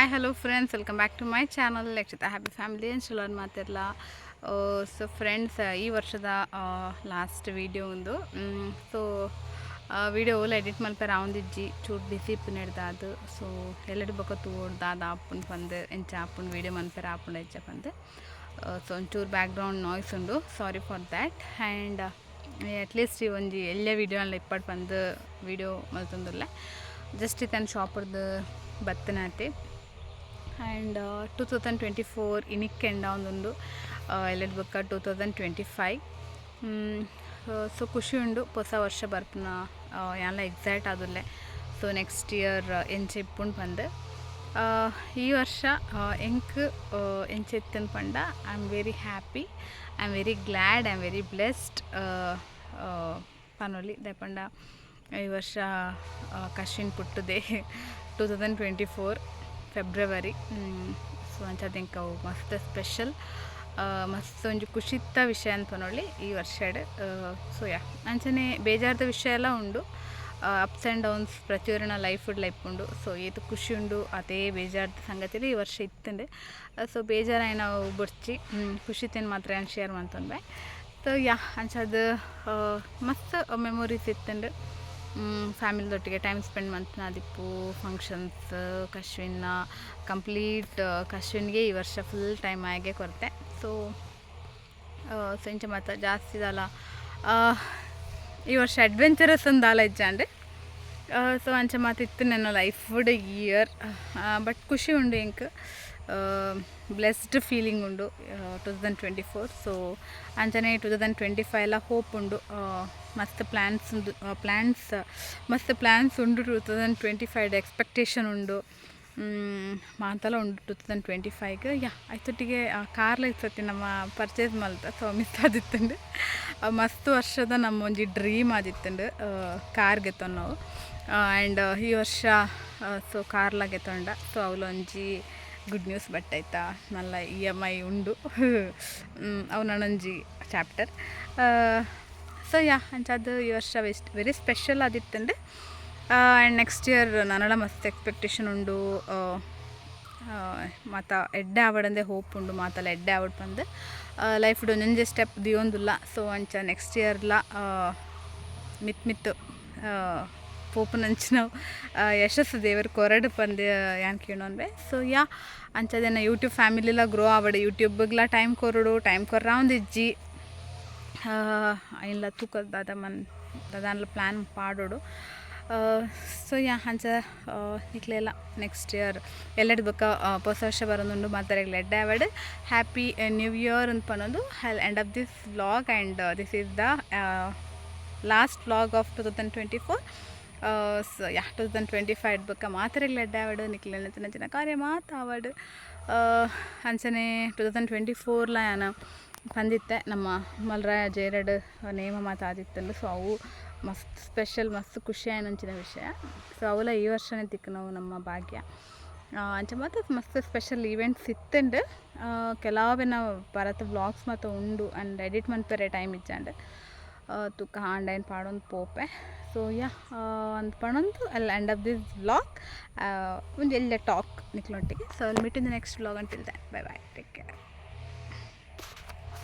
Hi, hello friends, welcome back to my channel Lakshita happy family. ಚಲೋ ಮಾತಿರ್ಲ. So friends, ಈ ವರ್ಷದ last video ಒಂದು. ಸೊ ವೀಡಿಯೋ ಓಲ edit ಮಲ್ಪೆರ ಆವೊಂದಿಜ್ಜಿ, ಚೂರು ಬಿಸಿ ಇಪ್ಪುನೆಡ್ದ್ ಅದು. ಸೊ ಎಲ್ಲೆಡ್ ಬೊಕ ತೂವೊಡು ದಾದ ಆಪುಂಡು ಪಂದ್, ಎಂಚ ಆಪುಂಡು, ವೀಡಿಯೋ ಮನ್ಪೆರ ಆಪುಂಡು ಎಂಚ ಪಂದ್. ಸೊ ಒಂಚೂರು ಬ್ಯಾಕ್ಗ್ರೌಂಡ್ ನಾಯ್ಸ್ ಉಂಡು, sorry for that. And at least ಈ ಒಂಜಿ ಎಲ್ಯ ವೀಡಿಯೋ ಅಲ್ಲ ಇಪ್ಪಡ್ ಪಂದ್ ವೀಡಿಯೋ ಮಲ್ತೊಂದುಲ್ಲೆ. ಜಸ್ಟ್ ಇತ್ತನ್ ಶಾಪರ್ದು ಬತ್ತನಾತೆ. ಆ್ಯಂಡ್ 2024 ಇನಿಕ್ ಎಂಡ್ ಆವೊಂದುಂಡು, ಎಲ್ಲೆಡ್ ಬೊಕ್ಕ 2025. ಸೊ ಖುಷಿ ಉಂಡು ಹೊಸ ವರ್ಷ ಬರ್ಪುನ. ಯಾನ್ಲ ಎಕ್ಸೈಟ್ ಆದುಲ್ಲೆ, ಸೊ ನೆಕ್ಸ್ಟ್ ಇಯರ್ ಎಂಚ ಇಪ್ಪುಂಡು ಪಂದ್. ಈ ವರ್ಷ ಎಂಕ್ ಎಂಚ ಇತ್ತುಂದು ಪಂಡ, I am very happy, I am very glad, I am very blessed ಪನೊಲಿ. ದಾಯೆ ಪಂಡ ಈ ವರ್ಷ ಕಶಿನ್ ಪುಟ್ಟುದೆ, 2024 ಫೆಬ್ರವರಿ. ಸೊ ಅಂಚಾದ್ ಎಂಕ್ ಅವು ಮಸ್ತ್ ಸ್ಪೆಷಲ್, ಮಸ್ತ್ ಒಂಜಿ ಖುಷಿತ್ತ ವಿಷಯ ಅಂತ ಪನೊಲಿ ಈ ವರ್ಷಡ್. ಸೊ ಯಾ, ಅಂಚನೆ ಬೇಜಾರ್ದ ವಿಷಯ ಎಲ್ಲ ಉಂಡು. ಅಪ್ಸ್ ಆ್ಯಂಡ್ ಡೌನ್ಸ್ ಪ್ರತಿಯೊರಿನ ಲೈಫ್ ಇಪ್ಪುಂಡು. ಸೊ ಏತ್ ಖುಷಿ ಉಂಡು, ಅದೇ ಬೇಜಾರ್ದ ಸಂಗತಿಲು ಈ ವರ್ಷ ಇತ್ತುಂಡು. ಸೊ ಬೇಜಾರಾಯಿನ ಬೊಡ್ಚಿ, ಖುಷಿತೇನು ಮಾತ್ರ ಯಾನ್ ಶೇರ್ ಮಂತೊನ್ಬೆ. ಸೊ ಯಾ, ಅಂಚಾದ್ ಮಸ್ತ್ ಮೆಮೊರೀಸ್ ಇತ್ತುಂಡು. ಫ್ಯಾಮಿಲಿದೊಟ್ಟಿಗೆ ಟೈಮ್ ಸ್ಪೆಂಡ್ ಮಂತ್ನಾದಿಪ್ಪು, ಫಂಕ್ಷನ್ಸ್, ಕಶ್ವಿನ ಕಂಪ್ಲೀಟ್, ಕಶ್ವಿನ್ಗೆ ಈ ವರ್ಷ ಫುಲ್ ಟೈಮ್ ಆಗೆ ಕೊರ್ತೆ. ಸೊ ಸೊ ಇಂಚ ಮಾತ ಜಾಸ್ತಿ ದಾಲ ಈ ವರ್ಷ ಅಡ್ವೆಂಚರಸ್ ದಾಲ ಇಜ್ಜಾಂಡ್. ಸೊ ಅಂಚ ಮಾತ ಇತ್ತು ನನ್ನ ಲೈಫ್ ಇಯರ್. ಬಟ್ ಖುಷಿ ಉಂಡು ಎಂಕ್, ಬ್ಲೆಸ್ಡ್ ಫೀಲಿಂಗ್ ಉಂಡು 2024. ಸೊ ಅಂಚನೆ 2025 ಲ ಹೋಪ್ ಉಂಡು. ಮಸ್ತ್ ಪ್ಲ್ಯಾನ್ಸ್ ಉಂಡು, ಪ್ಲ್ಯಾನ್ಸ್, ಮಸ್ತ್ ಪ್ಲ್ಯಾನ್ಸ್ ಉಂಡು. 2025 ಎಕ್ಸ್ಪೆಕ್ಟೇಷನ್ ಉಂಡು, ಮಾತಲ ಉಂಡು 2025. ಯಾ, ಐತೊಟ್ಟಿಗೆ ಕಾರ್ಲ ಇತ್ತತಿ ನಮ್ಮ ಪರ್ಚೇಸ್ ಮಲ್ತ. ಸೊ ಮಿಸ್ ಆದಿತ್ತುಂಡು. ಮಸ್ತ್ ವರ್ಷದ ನಮ್ಮ ಒಂಜಿ ಡ್ರೀಮ್ ಆದಿತ್ತುಂಡು ಕಾರ್ ಗೆತ್ತೊಂದು ನಾವು. ಆ್ಯಂಡ್ ಈ ವರ್ಷ ಸೊ ಕಾರ್ಲ ಗೆತ್ತೊಂಡ. ಸೊ ಅವ್ಲೊಂಜಿ ಗುಡ್ ನ್ಯೂಸ್. ಬಟ್ ಆಯ್ತಾ, ಮಲ್ಲ ಇಎಮ್ಐ ಉಂಡು, ಅವು ನನೊಂಜಿ ಚಾಪ್ಟರ್. ಸೊ ಯಾ, ಅಂಚಾದ್ ಈ ವರ್ಷ ವೆಸ್ಟ್ ವೆರಿ ಸ್ಪೆಷಲ್ ಆದಿತ್ತುಂಡು. ಆ್ಯಂಡ್ ನೆಕ್ಸ್ಟ್ ಇಯರ್ ನನಲ ಮಸ್ತ್ ಎಕ್ಸ್ಪೆಕ್ಟೇಷನ್ ಉಂಡು. ಮಾತ ಎಡ್ಡೆ ಆವಡಂದೆ ಹೋಪ್ ಉಂಡು, ಮಾತಲ ಎಡ್ಡೆ ಆವಡ್ ಪಂದ್. ಲೈಫ್ ಒಂಜೊಂಜೆ ಸ್ಟೆಪ್ ದಿಯೊಂದುಲ್ಲ. ಸೊ ಅಂಚ ನೆಕ್ಸ್ಟ್ ಇಯರ್ಲ ಮಿತ್ ಮಿತ್ ಪೋಪುನಂಚಿನ ಯಶಸ್ಸು ದೇವರು ಕೊರಡು ಪಂದ್ ಯಾನ್ ಕೇಳೊನ್ವೆ. ಸೊ ಯಾ, ಅಂಚದೆನ ಯೂಟ್ಯೂಬ್ ಫ್ಯಾಮಿಲಿಲ ಗ್ರೋ ಆವಡ್, ಯೂಟ್ಯೂಬ್ಗ್ಲ ಟೈಮ್ ಕೊರೊಡು. ಟೈಮ್ ಕೊರ್ರಾವೊಂದಿಜ್ಜಿ. ಐನ್ಲ ತೂಕ ದಾದ ಮನ್ ದಾದಾನ್ಲ ಪ್ಲ್ಯಾನ್ ಪಾಡೊಡು. ಸೊ ಯಾ, ಅಂಚ ನಿಕ್ಲೆಲ ನೆಕ್ಸ್ಟ್ ಇಯರ್ ಎಲ್ಲೆಡ್ ಬೊಕ್ಕ ಪೊಸ ವರ್ಷ ಬರೊಂದುಂಡು, ಮಾತೆರೆಗ್ಲ ಎಡ್ಡೆ ಆವಡ್, ಹ್ಯಾಪಿ ನ್ಯೂ ಇಯರ್ ಅಂತ ಪನೊಂದು I end up this vlog, and this is the last vlog of 2024. So yeah, 2025 ಬೊಕ್ಕ ಮಾತೆರೆಗ್ಲ ಎಡ್ಡೆ ಆವಡ್, ನಿಕ್ಲೆನ ಚಿನ್ನ ಚಿನ್ನ ಕಾರ್ಯ ಮಾತ ಆವಡ್. ಅಂಚನೆ 2024ಲ ಯಾನ್ ಪಂದಿತ್ತೆ, ನಮ್ಮ ಮಲ್ರಾಯ ಜೇರಡ್ ನೇಮ ಮಾತ ಆದಿತ್ತುಂಡು. ಸೊ ಅವು ಮಸ್ತ್ ಸ್ಪೆಷಲ್, ಮಸ್ತ್ ಖುಷಿ ಆಯಿನಂಚಿನ ವಿಷಯ. ಸೊ ಅವುಲ ಈ ವರ್ಷನೇ ತಿಕ್ಕುನವು ನಮ್ಮ ಭಾಗ್ಯ. ಅಂಚ ಮಾತ ಮಸ್ತ್ ಸ್ಪೆಷಲ್ ಈವೆಂಟ್ಸ್ ಇತ್ತುಂಡು. ಕೆಲವೆನ ಭರತ ವ್ಲಾಗ್ಸ್ ಮಾತ ಉಂಡು, ಆ್ಯಂಡ್ ಎಡಿಟ್ ಮನ್ಪೆರೆ ಟೈಮ್ ಇಜ್ಜಾಂಡ್. ತುಕ್ಕ ಆಂಡ ಐನ್ ಪಾಡೊಂದು ಪೋಪೆ. ಸೊ ಯಾ, ಅಂದ್ ಪಣೊಂದು I'll end up this vlog. ಒಂಜಿ ಎಲ್ಯ talk ನಿಕ್ಲೊಟ್ಟಿಗೆ. So meet in the next vlog. Until then, bye bye, take care.